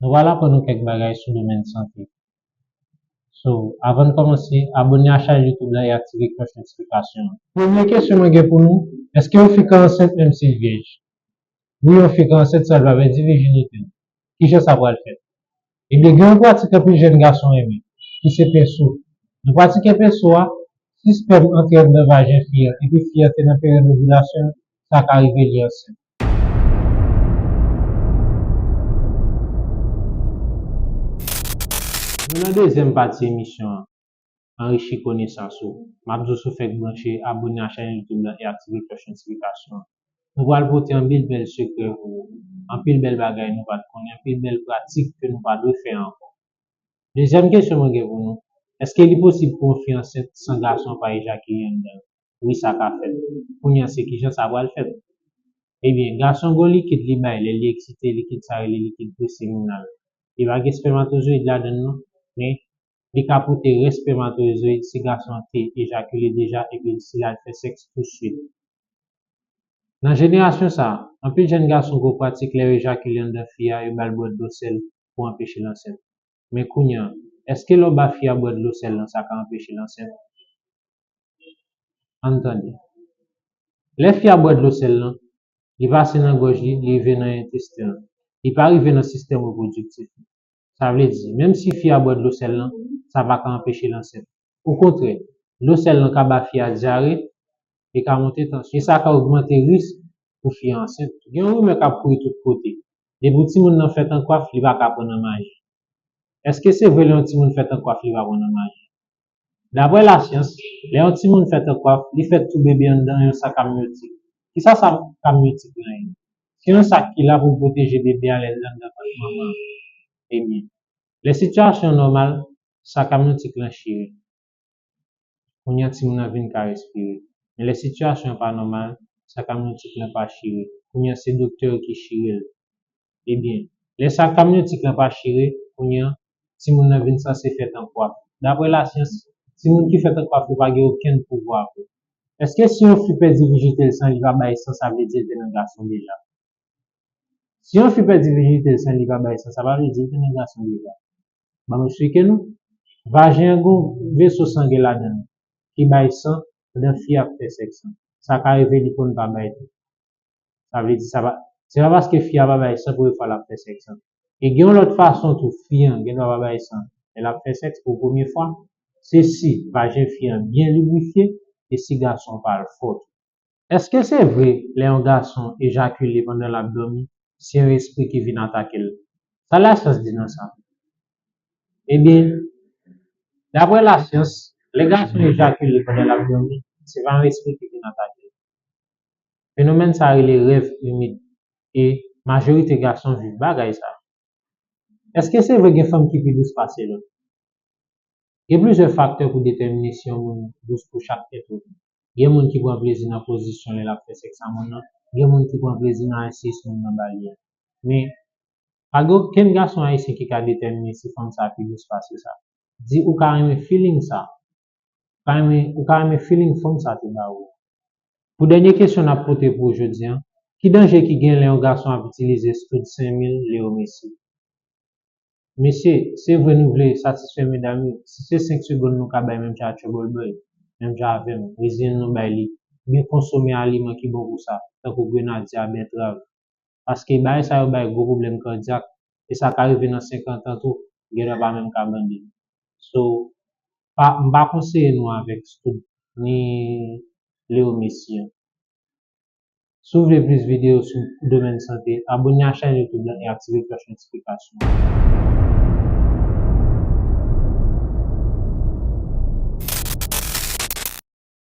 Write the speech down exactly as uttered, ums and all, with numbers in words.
Nou pral aprann nou kèk bagay sou domèn sante. So, avan n kòmanse, abòne a chanèl YouTube la e aktive klòch notifikasyon an. Premye kesyon mwen gen pou nou, èske yon fi ka ansent menm si l vyèj? Wi, yon fi ka ansent san l pa pèdi vijinite l. Kijan sa pral fèt? Ebyen, gen yon pratik anpil jèn gason renmen, ki se penso. Nan pratike penso a, si spèm antre anndan vajen fi a, epi fi a te nan peryòd ovilasyon l, sa ka rive li ansent. Nou nan dezyèm pati emisyon an, anrichi konesans ou. M ap di w si w fèk branche, abòne a chanèl YouTube la e aktive klòch notifikasyon an. Nou pral pote anpil bèl sekrè pou ou, anpil bèl bagay nou pa t konnen, anpil bèl pratik ke nou pa dwe fè ankò. Dezyèm kesyon mwen gen pou nou, èske li posib pou yon fi ansent san gason pa ejakile anndan l? Wi, sa ka fèt. Kounye a, se kijan sa pral fèt? Ebyen, gason gen yon likid li bay lè li eksite, likid sa rele likid preseminal. Li pa gen spèmatozoyid ladan l non, men li ka pote rès spèmatozoyid si gason an te ejakile deja epi si l al fè sèks tousuit. Nan jenerasyon sa a, anpil jèn gason gen pratik lè yo ejakile anndan fi a, yo ba l bwè dlo sèl pou anpeche l ansent. Men kounye a, èske lè w ba fi a bwè dlo sèl lan, sa ka anpeche l ansent? Ann tande. Lè fi a bwè dlo sèl lan, li pase nan gòj li, li rive nan entesten l. Li pa rive nan sistèm repwodiktif li. Sa vle di, menm si fi a bwè dlo sèl lan, sa pa ka anpeche l ansent. Okontrè, dlo sèl lan ka ba fi a dyare, li ka monte tansyon, e sa ka ogmante risk pou fi a ansent. Gen yon rimè k ap kouri tout kote. Depi timoun nan fèt an kwaf, li pa ka pran nan maji. Èske se vre lè yon timoun fèt an kwaf, li pa pran nan maji? Daprè lasyans, lè yon timoun fèt an kwaf, li fèt tou bebe anndan yon sak amnyotik. Kisa sak amnyotik lan ye? Se yon sak ki la pou l pwoteje bebe a lè l anndan vant manman an. Ebyen, lè sitiyasyon an nòmal, sak amnyotik lan chire. Kounye a timoun nan vin ka respire. Men lè sitiyasyon an pa nòmal, sak amnyotik lan pa chire. Kounye a se doktè yo ki chire l. Ebyen, lè sak amnyotik lan pa chire, kounye a timoun nan vin sanse fèt an kwaf. Daprè lasyans, timoun ki fèt an kwaf yo pa gen okenn pouvwa vre. Èske si yon fi pèdi vijinite l san li pa bay san, sa vle di l te nan gason deja? Si yon fi pèdi vijinite l san li pa bay san, sa pa vle di l te nan gason deja. Ban m eksplike nou. Vajen an gen yon veso sangen ladan l ki bay san pandan fi a ap fè sèks lan. Sa ka rive li konn pa bay tou. Sa vle di sa pa, se pa paske fi a pa bay san premye fwa l ap fè sèks lan. E gen yon lòt fason tou, fi an gen dwa pa bay san lè l ap fè sèks pou premye fwa. Se si vajen fi an byen librifye e si gason pa l fò tou. Èske se vre lè yon gason ejakile pandan l ap dòmi, se yon espri ki vin atake l? Sa lasyans di nan sa? Ebyen, daprè lasyans, lè gason ejakile pandan l ap dòmi, se pa yon espri ki vin atake l. Fenomèn sa rele rèv imid, e majorite gason viv bagay sa. Èske se vre gen fanm ki pi dous pase lòt? Gen plizyè faktè pou detèmine si yon moun dous pou chak èt imen. Gen moun ki pran plezi nan pozisyon lè l ap fè sèks a moun nan, gen moun ki pran plezi nan ansiyis moun nan ba li a. Men, pa gen okenn gason ayisyen ki ka detèmine si fanm sa pi dous pase sa. Di ou ka renmen feeling sa. Ou ka renmen, ou ka renmen feeling fanm sa te ba ou. Pou dènye kesyon n ap pote pou ou jodi a, ki danje ki gen lè yon gason ap itilize Stood senk mil Leo Messi? Mesye, se vre nou vle satisfè medam yo, si se senk segonn nou ka bay menm jan a Trouble Boy, menm jan avè m, reziyen nou bay li, oubyen konsome aliman ki bon pou sa, tankou grenadya, bètrav. Paske bagay sa yo bay gwo pwoblèm kadyak, e sa ka rive nan senkant an tou, gen dwa pa menm ka bande. So, pa, m pa konseye nou avèk Stood ni Leo Messi an. Si w vle plis videyo sou domèn sante, abòne a chanèl YouTube la e aktive klòch notifikasyon an.